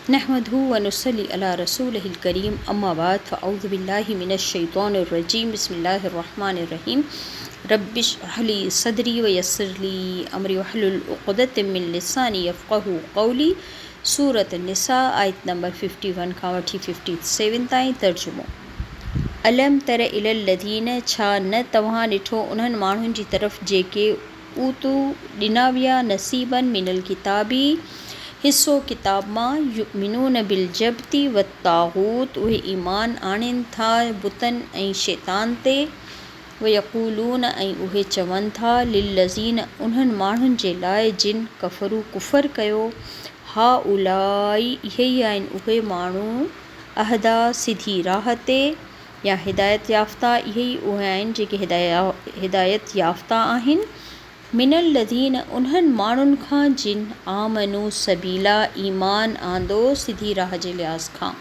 نحمده ونصلي علي رسوله الڪريم اما بعد فاعوذ بالله من الشيطان الرجيم بسم الله الرحمن الرحيم رب اشرح لي صدري ويسر لي امري واحلل عقدة من لساني يفقهوا قولي سورة النساء آيت نمبر 51 کان وٺي 57 تائين ترجمو الم تر الي الذين ڇا نه توهان ڏٺو انهن ماڻهن جي طرف جيڪي اوتوا ڏنا ويا نصيبا من الڪتاب حصو ڪتاب مان يؤمنون بالجبت والطاغوت اهي ايمان آڻين ٿا بتن ۽ شيطان تي ويقولون ۽ اهي چون ٿا للذين انهن ماڻهن جي لاء جن ڪفروا ڪفر ڪيو هؤلاء اهي ئي آهن اهي ماڻهو اهديٰ سڌي راهه تي يا هدايت يافته اهي ئي اهي آهن جيڪي هدايت يافته آهن، من الذين انهن ماڻهن کان جن آمنوا سبيلا ايمان آندو سڌي راهه جي لحاظ کان.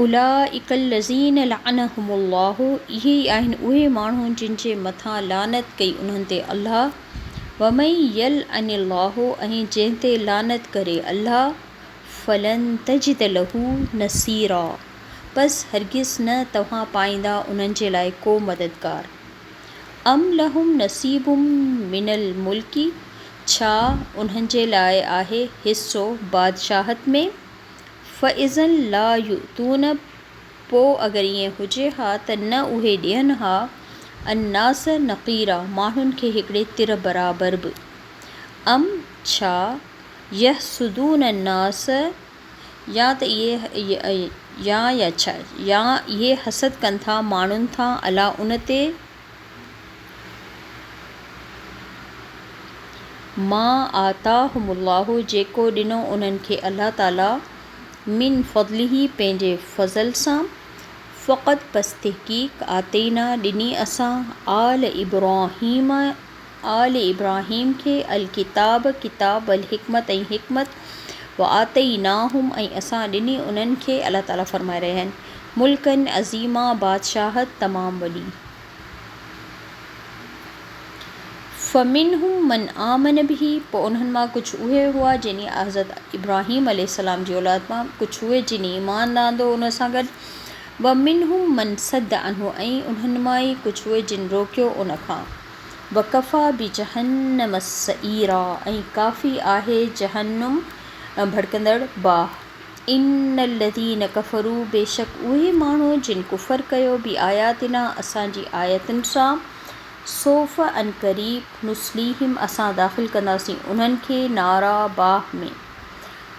اولئک الذين لعنهم الله اهي ئي آهن اهي ماڻهو جن جي مٿان لعنت ڪئي انهن تي الله، ومن يلعن الله ۽ جنهن تي لعنت ڪري الله، فلن تجد له نصيرا پس هرگز نه توهان پائيندا انهن جي لاء ڪو مددگار. ام لهم نصيب من الملڪ ڇا انهن جي لاء آهي حصو بادشاهت ۾؟ فاذا لا يؤتون پوء اگر ائين هجي ها ته نه اهي ڏين ها الناس نقيرا ماڻهن کي هڪڙي تر برابر به. ام ڇا يحسدون الناس يا ته اهي يا يا ڇا يا اهي حسد ڪن ٿا ماڻهن تان عليٰ ان تي ما آتاهم الله جيڪو ڏنو انهن کي الله تعالي من فضله پنهنجي فضل سان فقد پس تحقيق آتينا ڏني اسان آل ابراهيم آل ابراهيم کي، الڪتاب، ڪتاب، والحڪمت ۽ حڪمت، وآتيناهم ۽ اسان ڏني انهن کي، الله تعاليٰ فرمائي رهيا آهن، ملڪا عظيما بادشاهت تمام وڏي. فمنهم من آمن به پوء انهن مان ڪجهه اهي هئا جن حضرت ابراهيم عليه السلام جي اولاد مان ڪجهه اهي جن ايمان آندو ان سان گڏ، ومنهم من صد عنه ۽ انهن مان ئي ڪجهه اهي جن روڪيو ان کان. وڪفيٰ بجهنم سعيرا ۽ ڪافي آهي جهنم ڀڙڪندڙ باهه. ان الذين ڪفروا بيشڪ اهي ماڻهو جن ڪفر ڪيو بآياتنا اسان جي آيتن سان سوف عنقريب نصليهم اسان داخل ڪنداسين انهن کي نارا باهه ۾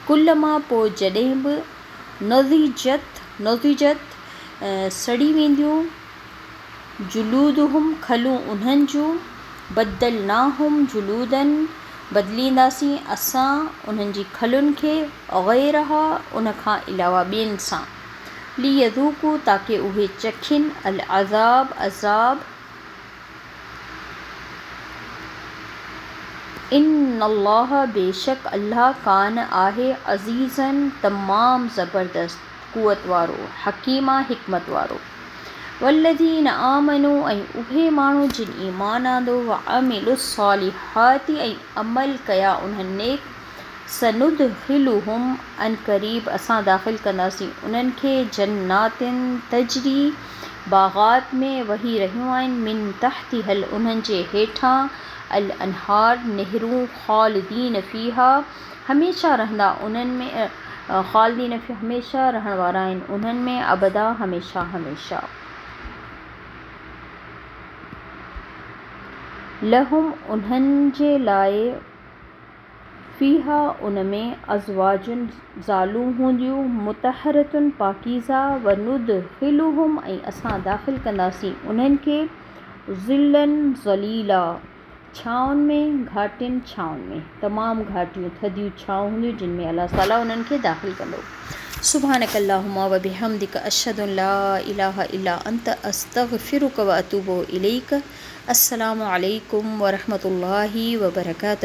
ڪلما پوء جڏهن به نضجت نضجت سڙي وينديون جلودهم کلون انهن جون، بدلناهم جلودا بدلينداسين اسان انهن جي کلن کي، غيرها ان کان علاوه ٻين سان، ليذوقوا تاڪه اهي چکين، العذاب عذاب، ان الله بيشڪ الله ڪان آهي عزيزا تمام زبردست قوت وارو، حڪيما حڪمت وارو. والذين آمنوا ۽ اهي ماڻهو جن ايمان آندو وعملوا الصالحات ۽ عمل ڪيا انهن نيڪ سندخلهم عنقريب اسان داخل ڪنداسين انهن کي جنات تجري باغات ۾ وهي رهيون آهن من تحتها انهن جي هيٺان الانهار نهرون خالدين فيها هميشه رهندا انهن ۾ خالدين فيها هميشه رهڻ وارا آهن انهن ۾ ابدا هميشه هميشه. لهم انهن جي لاء فيها ان ۾ ازواج زالون هونديون مطهرة پاڪيزه وندخلهم ۽ اسان داخل ڪنداسين انهن کي ظلا ظليلا ڇانون ۾، گهاٽين ڇانون ۾، تمام گهاٽيون ٿڌيون ڇانو هونديون جن ۾ الله تعالي انهن کي داخل ڪندو. سبحانک اللهم وبحمدک اشهد ان لا اله الا انت استغفرک واتوب اليک السلام عليڪم ورحمة الله وبرڪاته.